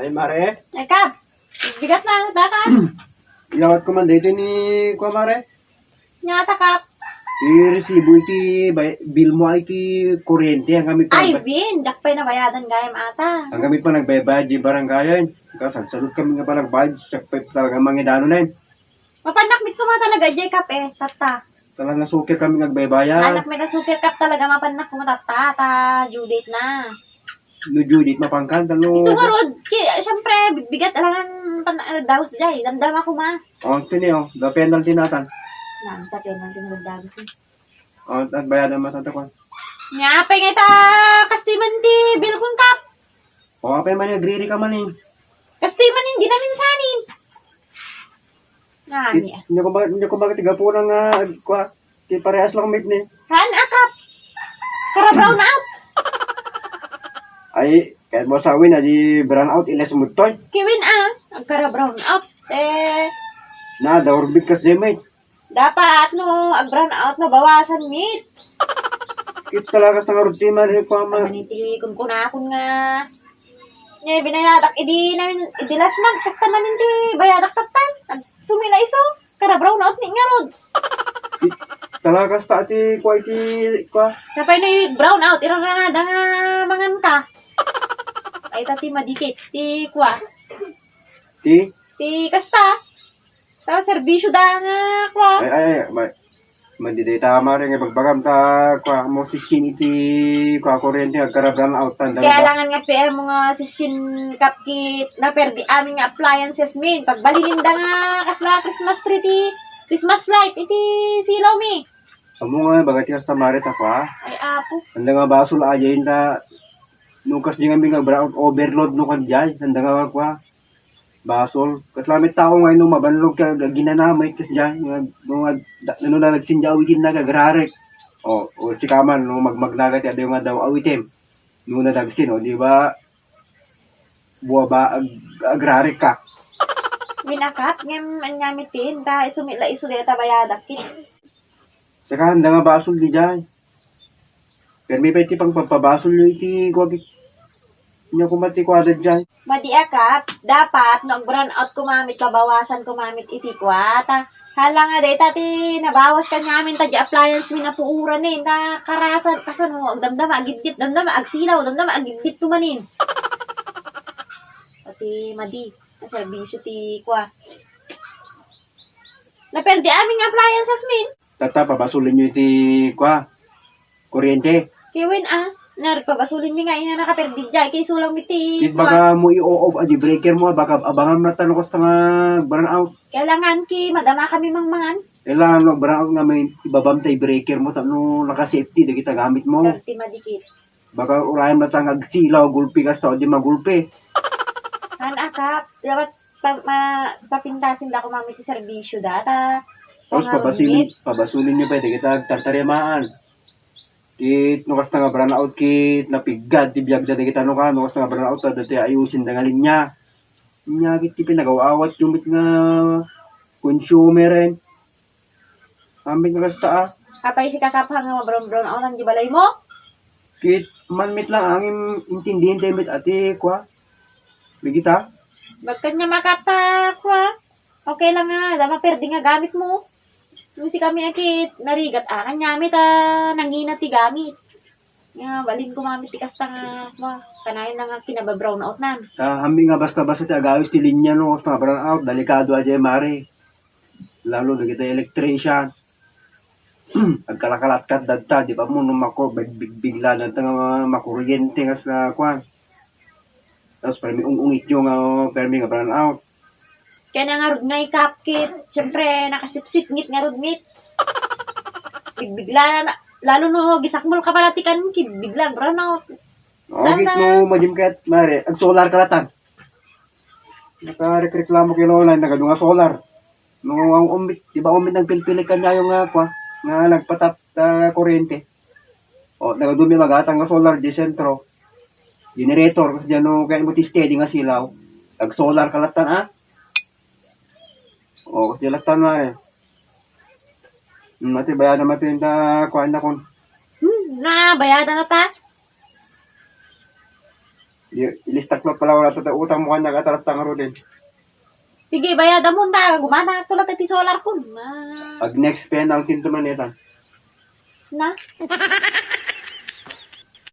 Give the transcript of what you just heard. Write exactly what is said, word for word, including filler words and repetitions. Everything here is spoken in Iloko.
Ay, mare. Ay, Kap. Bigat na, ano, taka? Iyawat ko man dito ni, kwa, mare. Nya, ta, Kap. Ti resibo iti bay-, bill mo ay ti kuryente, ang kami pa Ay, nagba- Bin, diak pay nabayadan gayam ata. Ang kami pa nagbaybayad di barangayan. Kasalsalot kami nga pa nagbayad, siak pay talaga mangidanon. Mapannak met koma talaga, Jay, Kap, eh, tatta. Talaga nasukir kami nga agbaybayad. Anak, may nasukir, Kap, talaga, mapannak koma tatta, ta due date na. No due date, mapankan, tano. Isu ngarud, ki-, siyempre, bigat alangan pan-, ah, daus, Jay, damdama koma. Oh, tini, oh, da penalty natan. Nang, da penalty na daus, eh. Oh, at bayadan mo, tanta, kwan. Nya, apay nga ita, kastiman ti bilkon, Kap. Oh, apay man, agriri ka man, eh. Kastiman, hindi namin sanin. Nani, ah. Inyo ko ba, inyo ko ba ti gapu na nga, kwa, ti parehas lang mit ni. Haan, a, Kap. Kara-brown out. Ay, kaya mo sawin, adi brown out, iles mo toy. Kiwin, ah. Agkara-brown out. Eh. Na, daurbit kas di, mate. Dapat, no, ag-brown out, no, bawasan mit. Kit talaga sa nga rutina, di ko ama. Maniti, kun kunakon nga. Nya, binayadak, idi na, idi last month, kasta man inti, bayadak tattan. Ag-, sumila iso, kara brown out ni ngarud. Talaga kasta ati, kwa iti, kwa. Sapay na yung brown out, irarana da nga mangan ka. Ay, tati madikit, ti kwa. Ti? Ti kasta. Ta serbisyo da nga, kwa. Ay, ay, ay, ma-, madi dayta, mare, nga ibagbagam ta, kwa, mo sisin iti, kwa, kuryente, agkara-brown out, tanda na ba? Kailangan nga P M mo nga sisin, Kap, ket naperdi amin nga appliances min. Pagbalinin da nga kasla Christmas tree ti, Christmas light iti silaw mi. Amo nga, baga ti kasta, mare, ta, kwa. Ay, apo. Anda nga basol, ajayin ta, no, kas di nga mi nga brown out, overload, no, kadjay. Anda nga, kwa. Basol. Kasla met tao nga no mabannog ka, ga-, ginanamay kasdiay, nga, no, nga, da-, no, na nagsinda awitin na gagrarik. O, o, sika man, no, magmagnaga ti adu nga daw awitem. No, nadagsin, o, di ba? Buwa ba, ag-, agrarik ka? Winakat, ngem, anya mitin, ta, isumit la isu deta bayadak, ket. Saka, anda nga basol di jay. Permi pa iti pagpapabasol yo iti kuwagit. Nya kuma ti kuwada jay. Madi a Kap, dapat no ag-brown out koma met, pabawasan koma met iti kuwata. Hala nga dayta ti nabawas kaniamin ta di appliance mi napuoran eh. Ta karasan, kasano, agdamdama, agidgit, damdama, agsilaw, damdama, agidgit tumanin. Pati madi, a serbisyo ti kuwa. Naperdi amin nga appliances min. Tata, pabasulin nyo iti, kwa, kuryente. Kiwin, ah. Nar, pabasulin mi nga ina nakaperdi jay, kay sulang mi ti, Ket kwa. Baka mo i-o-off a di breaker mo, baka abangan mo na tano kasta nga brown out. Kailangan ki madama kami mangmangan. Kailangan mo brown out nga may ibabam tay breaker mo, tano naka-safety, dagita gamit mo. Perti madikit. Baka urayan mo ta nga agsilaw, gulpi kasta, o di magulpi. Han, a Kap, dapat pa-, ma-, papintasin da koma met ti serbisyo data. Tapos pabasulin, pabasulin nyo pa, dagita agtartarimaan. Ket no kasta nga brown out ket napiggad ti biag da dagita no ka, no kasta nga brown out, dati ayusin da nga linya. Nya ket ti pinagaw-awat yo met nga consumer, eh. Amin nga kasta, ah. Apay si kakapha nga mabrown-brown out, di balay mo? Ket man met lang angin intindihin tayo met ati, kwa. Bigita? Bagkan nga makapa, kwa. Okay lang nga, da maperdi nga gamit mo. Yung si kami akit, narigat, ah, kanya met, ah, nangina ti gamit. Nga, balin ko mamit ti kasta nga, kwa, kanayon na nga kinaba-brown out nan. Ta, hami nga basta-basta ti agawis ti linya, no, basta brown out, delikado a jay, mare. Lalo dagiti electrician. Agkalakalatkat dadta, di ba mo, no, mako-, big-, big-, bigla dadta nga makuryente nga sa, kwan. Tapos permi ung-ungit yo nga, permi nga brown out. Kaya na ngarud nga ikapkit, siyempre, nakasipsipngit ngarud ngit. Bigbigla na, lalo no, gisakmol ka pala ti kan, kibigla, brown out. Oh, sana. Git no, madim ket, mare, ag-solar ka latan. Nakarekreklamo kay Lola, nagadu nga solar. No, ang umbit, di ba umbit nagpilpilik kanya yung nga, kwa, nga nagpatap, ah, kuryente. O, nagadu mi magatang nga solar di sentro. Generator, kasi dyan, no, kaya mo ti steady nga silaw. Ag-solar ka latan, ah. O, kasi latan na, eh. Hmm, ati, bayadan mo ito yung ta-, kuhaan na kun. Hmm, na, bayadan na ta. Ilistak met pala wala ta utang mo kanya katalas ta ngaruden. Sige, bayadam mo, da, gumana, tulad ti solar ko. Ah. Ag next pay na ang kinto man ita. Na?